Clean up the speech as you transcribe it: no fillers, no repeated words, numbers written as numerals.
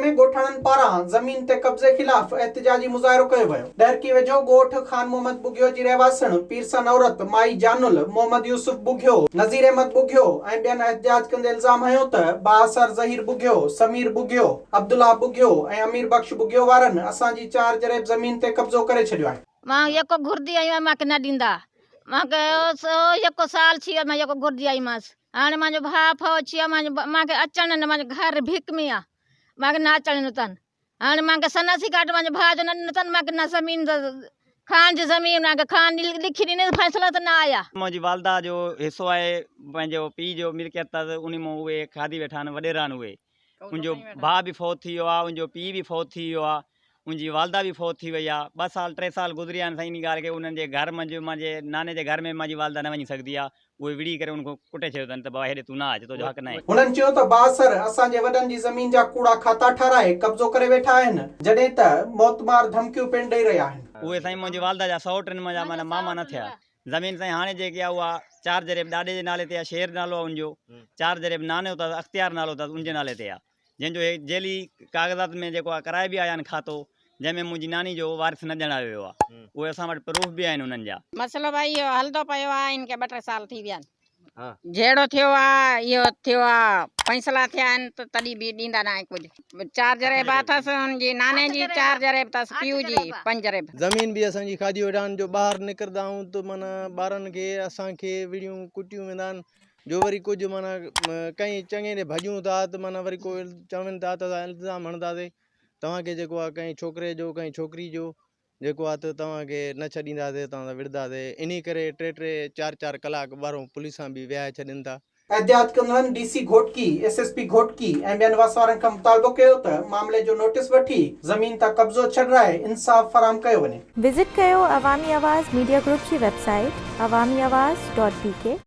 ۾ ڳوٺاڻن پاران زمين تي قبضي خلاف احتجاجي مظاهرو ڪيو ويو. ڏهرڪي ويجهو ڳوٺ خان محمد ٻگهيو جي رهواسڻ پيرسن عورت مائي جانل، محمد يوسف ٻگهيو، نذير احمد ٻگهيو ۽ ٻين احتجاج ڪندي الزام هنيو ته بااثر ظهير ٻگهيو، سمير ٻگهيو، عبدالله ٻگهيو ۽ امير بخش ٻگهيو وارن اسان جي چار جريب زمين تي قبضو ڪري ڇڏيو آهي. مان يڪو گهرندي آئي آهيان مانکي نه ڏيندا مان ڪيو سو يڪو سال ٿي ويو مان يڪو گهرندي آئي مانس. هاڻي مانجو ڀاء فوت ٿي ويو آ مانکي اچڻ نه مانجو گهر ڀڪ ۾ آ مانکي نه اچڻ ڏنو اٿن هاڻي مانکي سناسي ڪارڊ مانجي ڀاء جو نه ڏنو اٿن مانکي نه زمين خان جي زمين مانکي خان لکي ڏني فيصلا ته نه آيا. منهنجي والده جو حصو آهي پنهنجو پيء جو ملڪيت اٿس انهي مان اهي کاڌي ويٺا آهن وڏيرا آهن اهي ان جو ڀاء به فوت ٿي ويو آهي ان جو پيء به فوت ٿي ويو آهي ان جي والده به فوت ٿي وئي آهي ٻه سال ٽي سال گذري ويا آهن سائين انهي ڳالهه کي انهن جي گهر منجهه منهنجي ناني جي گهر ۾ منهنجي والده نه وڃي سگهندي آهي اهي وڙهي ڪري ان کي ڪٽي ڇڏيو اٿن ته بابا هيڏي تون نه اچ تنهنجو حق ناهي. هنن چيو ته بااثر اسان جي وڏن جي زمين جا ڪوڙا کاتا ٺاهرائي قبضو ڪري ويٺا آهن جڏهن ته موتمار ڌمڪيون پڻ ڏئي رهيا آهن. اهي سائين منهنجي والده جا سئوٽ آهن منهنجا معنيٰ ماما نه ٿيا. زمين سائين هاڻي جيڪي آهي اها چار جريب ڏاڏي جي نالي تي آهي شير نالو آهي ان جو چار جريب نانو اٿس اختيار نالو اٿس ان جي نالي تي آهي. جنهن جو هي جعلي ڪاغذات ۾ جيڪو آهي ڪرائي به آيا آهن کاتو جنهن ۾ منهنجي ناني جو وارث نه ڄاڻايو ويو آهي اهي اسان وٽ پروف به آهن انهن جا. مسئلو ڀائي اهو هلندو پيو آ ان کي ٻه ٽي سال ٿي ويا آهن جهيڙو ٿيو آ اهو ٿيو آ فيصلا ٿيا آهن ته تڏهن به ڏيندا ناهن ڪجهه چار جريب اٿس ان جي ناني جي چار جريب اٿس پيء جي پنج جريب. زمين به اسان جي کاڌي ويٺا آهن جو ٻاهر نڪرندا آهيون ته معنيٰ ٻارن کي اسان کي وڙهيون ڪٽيون ويندا آهن جو وري ڪجهه معنيٰ ڪنهن چڱي ڏي ڀڄون ٿا ته معنيٰ وري ڪو چون ٿا ته اسان التزام هڻنداسين توهان کي جيڪو آهي ڪنهن ڇوڪري جو ڪنهن ڇوڪري جو جيڪو آهي ته توهان کي نه ڇڏينداسين توهان سان وڙهنداسين انهي ڪري ٽي ٽي چار چار ڪلاڪ ٻاهرون پوليس سان به ويهائي ڇڏين ٿا. احتجاج ڪندڙن D C Ghotki, S S P Ghotki ۽ ٻين وس وارن کان مطالبو ڪيو ته معاملي جو نوٽيس وٺي زمين تان قبضو ڇڏرائي انصاف فراهم ڪيو وڃي. وزٽ ڪيو عوامي آواز ميڊيا گروپ جي website Awami Awaz dot B K.